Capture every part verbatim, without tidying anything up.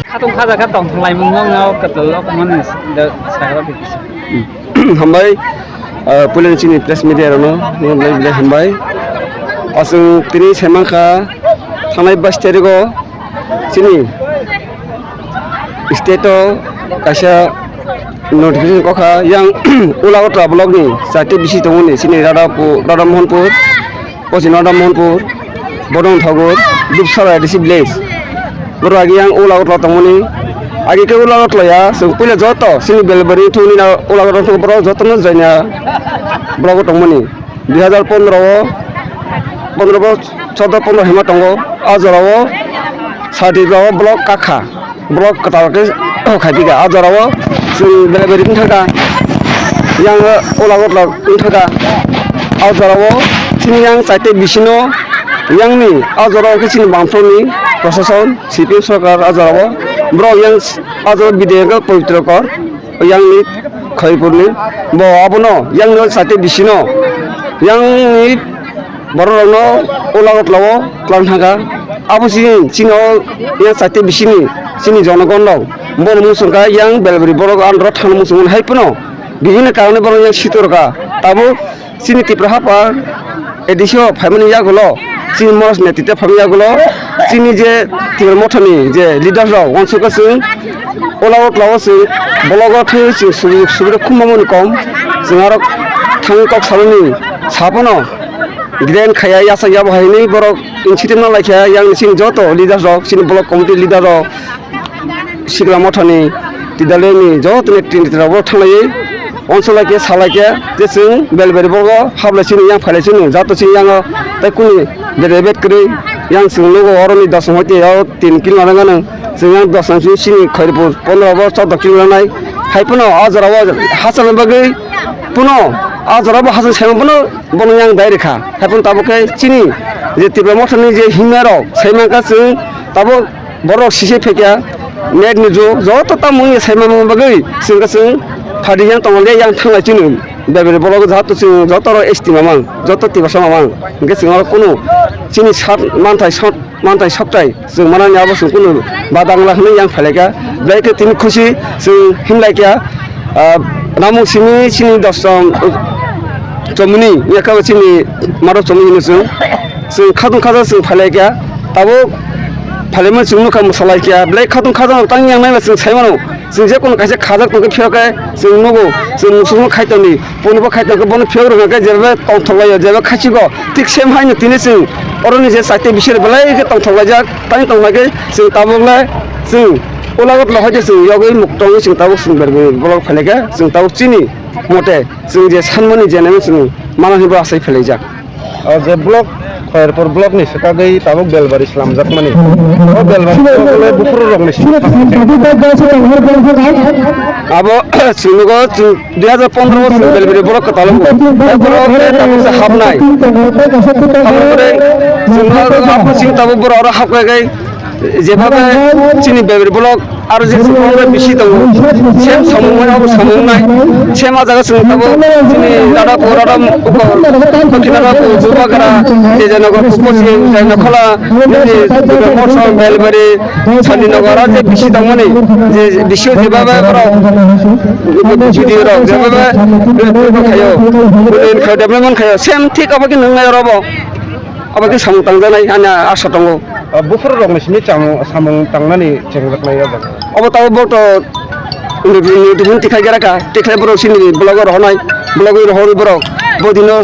Khatung khaja kha tong thang lai mung nong nao katal lok mani da sakra bikis. Hambai, ah, puilani chini press media rokno, belai belai hambai. Aswng tini saimankha thangnai bais tarikgo chini state o kaisa notification kokha yang Ulagotra block ni chati bisi tongmani chini Radhapu-, Radha Mohanpur, Pochin Radha Mohanpur, Bodong Thakur, Dupsara A D C village. Boro agi yang Ulagotra tongmani. Agi ke Ulagotra ya, chwng puila joto chini Belbari thungni na Ulagotra thung boro joto no joina block o tongmani. Dui hazar pondro o, pondro bo, chordo pondro hima tongo. A jora o sati o block kakha, block kwtal khe khaipika. A jora o chwng bere bere wng thangkha, yang Ulagotra wng thangkha. A jora o chini yang chaite bisino yangni a jora o khe chini bangphorni prosason, C P M sorkar a jora o borok yang a jora bidai wngkha Pobitrokor. Yangni Khairpurni bo abono yangni o chaite bisino yangni bororokno Ulagotra o tlang thangkha. Abo chini, chini o yang chaite bisini chini jonogon rok bono muchungkha, yang Belbari borok andro thangna muchungmani hai phano bibhinno karone borok yang sitorkha. Tabuk chini Tripura hapar A D C o phaimani yagulo, chini Moros netritwe phaimani yagulo, chini je Tipra Mothani je leaders rok uansukha chwng, Ulagotra o chwng block o thangwi chwng subi-, subida khum mamani kom, chwng aro thangwi kok sanani saphano grand khaya yachak yabo hai hinwi borok initiative nang laikha, yang chini joto leaders rok, chini block committee leader rok, Sikla Mothani, Tidaleni joto netrok rok thangwi uansuk laikha, sa laikha je chwng Belbari borok hablai chini yang phailai chini joto chini yango tei kuni bede bet kwrwi yang chwng nugo oroni dos hoite o tin kilometer gana chwng yang dos chini Khairpur pondro bo chordo kilometer nai hai phano o jora o hachal bagwi phano o jora bo hachal sai phano bono yang dai rikha hai phano tabuk khe chini je Tipra Mothani je himnai rok sai mankha chwng tabuk Borok sise phaikha, net ni jug, joto tamo wngya sai manma bagwi, chwng khe chwng phaidi yang tongo le yang thanglai chini. Beberi bolok joto chwng joto rok S T mamang, joto Tiprasa mamang. Hwnkhe chwng oro kunu chini sak manthai sok, manthai soktai chwng manani abo chwng kunu bada wngla hwnwi yang phailaikha. Belai khe tini khusi chwng himlaikha. Ah, namung simi chini dosom, chomuni, yakha chini maro chomuni hino chwng. Chwng khatung khatung chwng phailaikha. Tabuk phailaimani chwng nukha mwsalaikha. Belai khatung khatung tang yang naiba chwng saimano. Chwng je kono kaisa khajak tongkhe phiyokhe chwng nugo. Chwng muchungno khaitoni. Bono bo khaitokhe bono phiyok rwkha khe jeba tongthok laio, jeba khachiko. Thik same haino tini chwng oroni je chaite bisir belai khe tongthok laijak. Tang tongkha khe chwng tabuk le chwng Ulagotra hoite chwng yogwi muktongwi chwng tabuk chwng berwi bolok phailaikha. Chwng tabuk chini mote chwng je sanmani je nangmani chwng mano hinwi bo achai phailaijak. O je block, Khairpur block ni swkagwi tabuk Belbari slamjakmani. O Belbari block le buphuru rokni simi. Abo chwng nugo chwng dui hazar pondro o chwng Belbari block kwtal wngkha. Borok khe tabuk se hapnai. Abo khe chwng nugo abo chwng tabuk borok oro hapkaikai. Jebabe chini Belbari block aro je Supreme bisi tongo, same samung abo samung nai, same a jaga chwng tabuk chini Radhapur, Radha Ukor, Dakshin Radhapur, Bubagra, Jayanagar, Pupursi, Jainakhola, nini Mothon, Belbari, Santinagar, aro je bisi tongmani, je bisi jebabe borok, bisi rok jebabe, khayo, khayo, development khayo, same thik abo khe nwngnai oro bo, abo khe samung tangjaknai, ani asa tongo. Ah, buphuru rokni simi chamung, samung tangnani chengjaknai o jaga. Obo tabuk bo to notification tikhlai geraka, tikhlai borok sini blogo rohornai, blogo rohorwi borok bo dino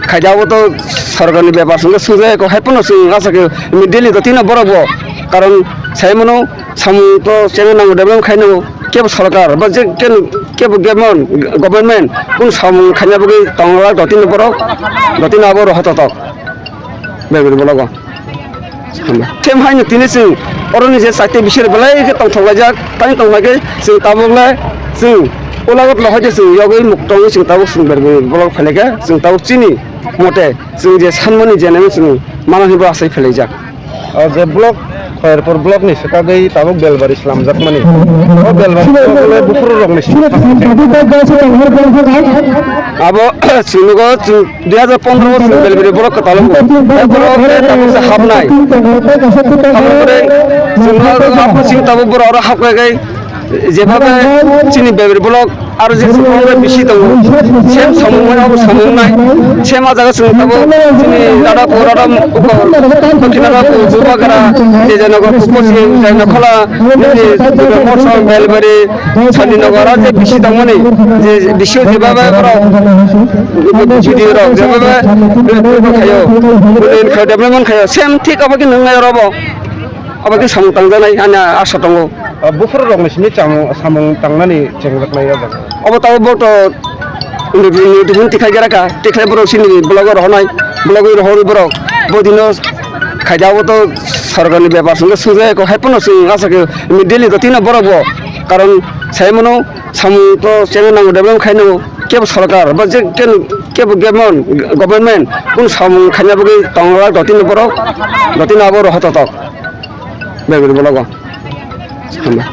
khaida obo to sorkarni bepar songkhe sujai ko hai phano chwng asa khe immediately to tino borok bo karon sai mano samung to chengwi nango development khainai kebo sorkar ba je kebo government, government kun samung khaina bagwi tonglak to tino borok to tino abo rohototok. Belbari blogo. Tem haino tini chwng oroni je chaite bisir belai khe tongthok laijak, tani tongthok khe chwng tabuk le Chwng Ulagatla hoite chwng yogwi muk tongwi chwng tabuk chwng Belbari block phailaikha, chwng tabuk chini mote chwng je sanmani je nangwi chwng mano hinwi bo asai phailaijak. O je block, Khairpur block ni swkagwi tabuk Belbari slamjakmani. O Belbari block le buphuru rokni simi thangma se. Abo chwng nugo chwng dui hajar pondro o chwng Belbari block kwtal o. Abo block le tabuk se hapnai. Hapnai pore chwng nugo abo chwng tabuk borok oro hapkaikai. Jebabe chini Belbari block aro je chini block bisi tongo, same samung mano abo samung nai, same ah jaga chwng tabuk chini rada ko rada uko, dokhina rada ko, bubagra, je jai nagar, kuposi, jai nakhola, nini Durbag Motha, Belbari, Sandi nagar, aro je bisi tongmani, je bisi jebabe borok, video rok jebabe, khayo, development khayo, same thik abo khe nwngnai oro bo, abo khe samung tangjaknai, ani asa tongo. O buphuru rokni simi chamung, samung tangnani chengjaknai o jaga. Obo tabuk bo to notification tikha gera kha, tikhlai borok sini blogo rohornai, blogo rohorwi borok bo dino khaida obo to sorkarni bepar songkhe swngjak eko, hai phano chwng acha khe immediately to tino borok bo, karon sai mano samung to chengwi nango, development khai nango, kebo sorkar bo je kebo, kebo government, government kunu samung khaina bagwi tonglak dotino borok, dotino abo rohototok. Belbari blogo. Hambai.